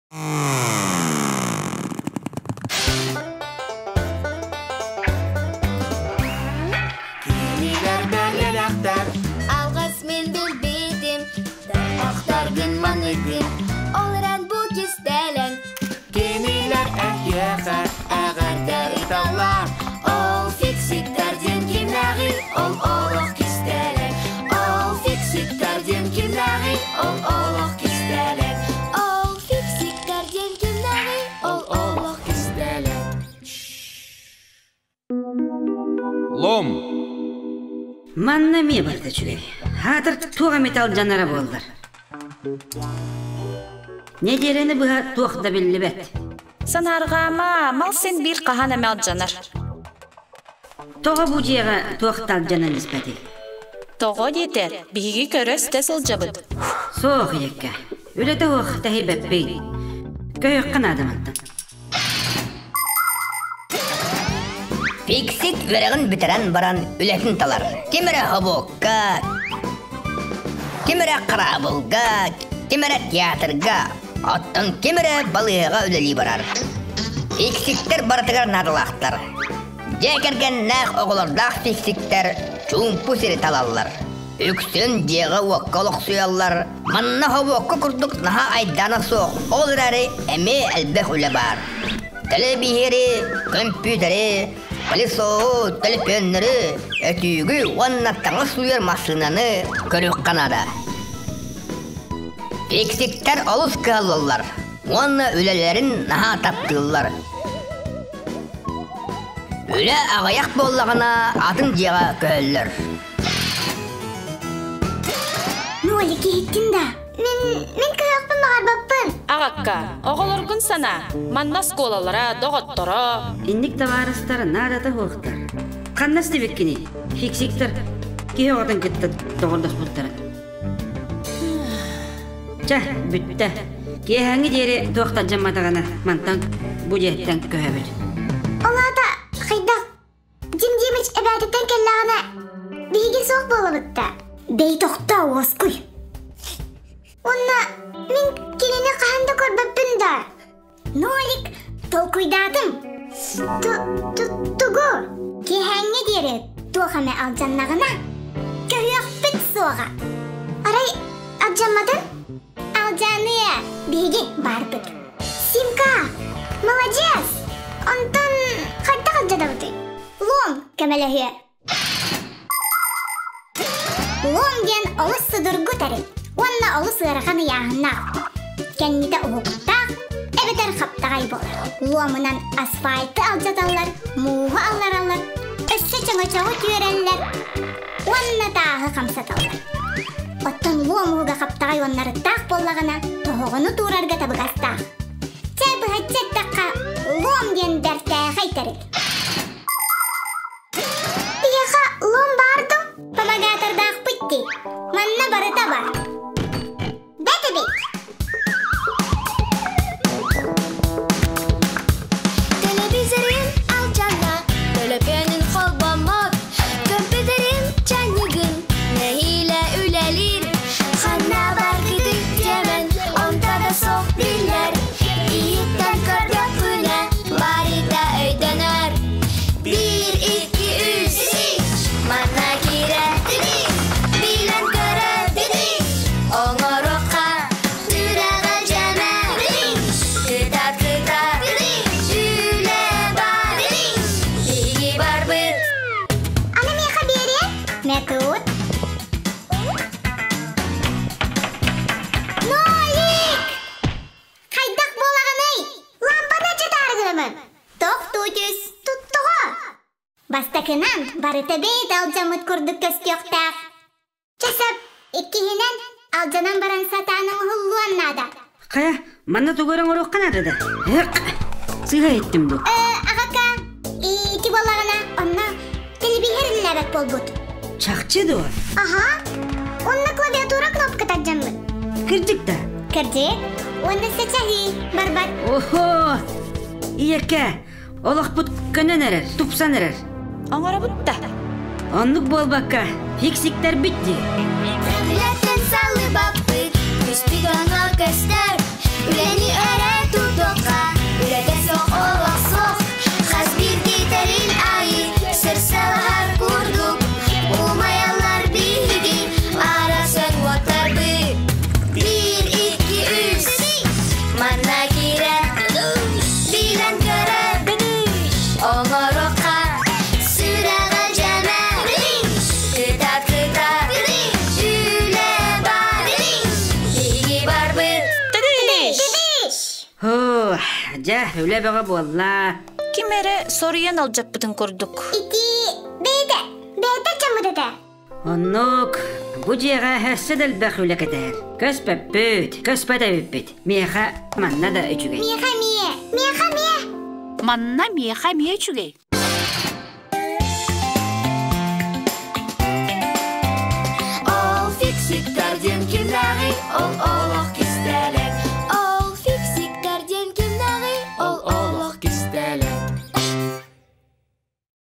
Кинилэр бэлэлэхтэр Алҕас мин билбитим, охторгун маныгын, ол эрэн бу кистэлэҥ. Кинилэр эһиэхэ эҕэрдэ ыыталлар. Ол фиксиктэр диэн кимнээҕий, ол олох кистэлэҥ. Ол фиксиктэр диэн кимнээҕий, ол олох кистэлэҥ. Ол фиксиктэр диэн кимнээҕий, ол олох кистэлэҥ. Лом! Манна эмиэ барыта үчүгэй. Аатыр туох эмит алдьанара буоллар. Нэдиэлэни быһа туох да биллибэт. Санаарҕаама, мал син биир хаһан эмэ алдьанар. Тоҕо бу дьиэҕэ туох да алдьанан испэтий? Тоҕо диэтэр, биһиги көрө-истэ сылдьабыт. Суох, ийэккэ. Үлэтэ суох тэһийбэппин. Көһүөххэ наада мантан. Фиксик үөрэҕин бүтэрэн баран үлэтин талар. Ким эрэ хобуокка, ким эрэ хараабылга, ким эрэ театрга, оттон ким эрэ балыыһаҕа үлэлии барар. Фиксиктэр барытыгар наадалаахтар. Дьиэ кэргэннээх оҕолордоох фиксиктэр чуумпу сири талаллар. Үксүн дьиэҕэ-уокка олохсуйаллар, Манна хобуокка курдук наһаа айдаана суох, ол эрээри эмиэ элбэх үлэ баар. Тэлэбииһэри, көмпүүтэри, пылесоһу, төлөпүөннэри, өтүүгү уонна таҥас сууйар массыынаны көрүөххэ наада. Фиксиктэр олус кыһаллаллар уонна үлэлэрин наһаа таптыыллар. Үлэ аҕыйах буоллаҕына атын дьиэҕэ көһөллөр. Нолик иһиттин да? Мин, мин кыһыахпын баҕарбаппын. Аҕакка, оҕолоргун санаа. Манна оскуолалара, доҕотторо. Инник табаарыстар наадата суохтар. Ханна истибиккиний? Фиксиктэр киһи оҕотун кытта доҕордоспуттара. Чэ, бүттэ. Киэһээҥҥи диэри туох да дьамматаҕына мантан бу дьиэттэн көһөбүт. Ол аата хайдах Дим Димыч эбээтиттэн кэллэҕинэ, биһиги суох буолабыт да. Бэй тохтоо уоскуй. Уонна мин кинини хаһан да көрбөппүн да. Нолик, толкуйдаатым. Тугу? Киэһээҥҥэ диэри туох эмэ алдьаннаҕына, көһүөхпүт суоҕа. Арай алдьамматын? Алдьаныа, биһиги баарбыт. Симка, молодец! Онтон хайдах алдьатабытый? Лом көмөлөһүө. Лом диэн олус судургу тэрил уонна олус ыарахан ыйааһыннаах. Кэннитэ уһуктаах эбэтэр хаптаҕай буолар. Луомунан асфальты алдьаталлар, мууһу аллараллар, өссө чөҥөчөҕү түөрэллэр уонна тааһы хамсаталлар. Оттон луом уһуга хаптаҕай уоннарыттаах буоллаҕына, тоһоҕону туурарга табыгастаах. Чэ, быһаччы эттэххэ, луом диэн бэртээхэй тэрил. Биһиэхэ луом баар дуу? Помогатордаахпыт дии. Манна барыта бар. Бэт эбит. Телевизорын алдьанна, төлөпүөнүн холбоммот, көмпүүтэрин чанньыгын нэһиилэ үлэлиир. Ханна баргытый диэмэн, онто да суох биллэр. Иһиттэн көрдөхпүнэ, барыта өйдөнөр. Биир, икки, үс, манна киирэ, билэн көрө, оҥоруохха Сүрэҕэ дьэмэ Кыта-кыта Үлэ бар Биһиги барбыт Аны миэхэ биэриэ? Мэтут. Нолик! Хайдах буолаҕыный? Лампаны чытаары гынамын. Тохтуу түс, туттуҕа. Бастакынан барыта бэйэтэ алдьаммыт курдук көстүөхтээх. Чэ сөп, иккиһинэн, алдьанан баран сатаан оҥоһуллуон наада. Хайа, манна тугу эрэ оҥоруохха наада да? Сыыһа иһиттим дуу? Аҕака, ити буоллаҕына, онно телевизор үлэлээбэт буолбут. Чахчы дуо? Аха, онно клавиатура кнопката алдьаммыт. Кырдьык да? Кырдьык, уонна сечаһыы барбат. Охо! Ийэкэ, Олохпут көнөн эрэр, тупсан эрэр. Оҥоробут да. Оннук буолбакка, фиксиктэрбит дии. Үлэттэн саллыбаппыт, түспүт оҥо көстөр, үлэни өрө Дьэ, үлэ бөҕө буолла. Ким эрэ соруйан алдьаппытын курдук. Ити бэйэтэ, бэйэтэ алдьаммыт этэ. Оннук, бу дьиэҕэ өссө да элбэх үлэ кэтэһэр. Көспөппүт, көспөт эбиппит. Миэхэ манна да үчүгэй. Миэхэ эмиэ, миэхэ эмиэ. Манна миэхэ эмиэ үчүгэй. Ол фиксиктар диэн кимнээҕий? Ол олох